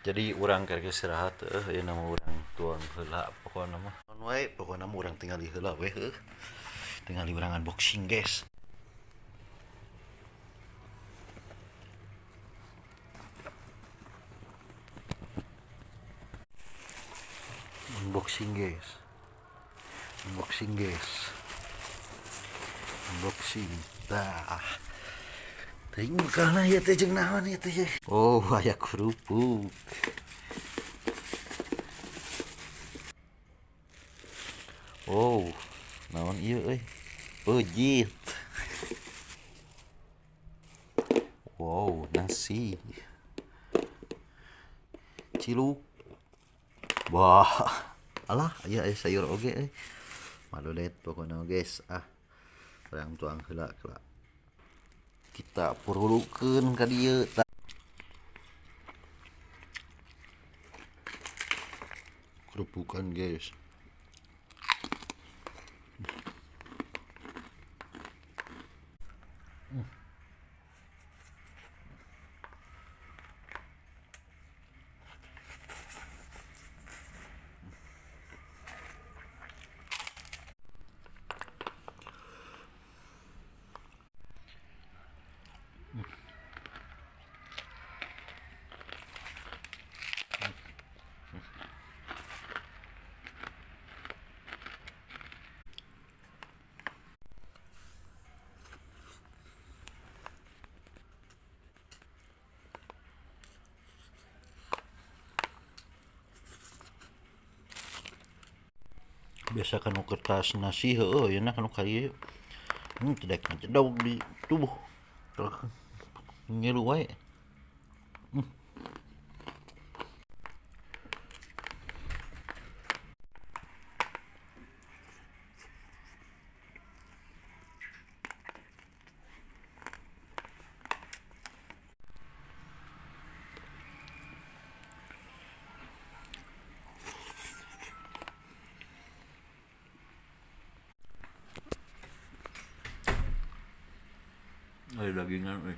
Jadi urang keur istirahat ieu nama urang tuang heula pokona mah. Naon wae pokona mah urang tingali heula we heuh. Tingali urang unboxing, guys. Unboxing, guys. Unboxing, guys. Unboxing. Tah. Teuing bekalna ieu teh jeung naon ieu teh. Oh, aya kerupuk. Oh, naon ieu euy? Peujeut. Wow, nasi. Ciluk. Wah. Alah, aya sayur oge euy. Madodet pokona guys. Ah. Urang tuang heula kela. Kita purulukeun ka dieu. Kerupukan, guys. Biasa kanu kertas nasi heueuh yeuna kanu ka ieu. Tidak ngejedog di tubuh. Ngilu wae. Ada dagingan euy.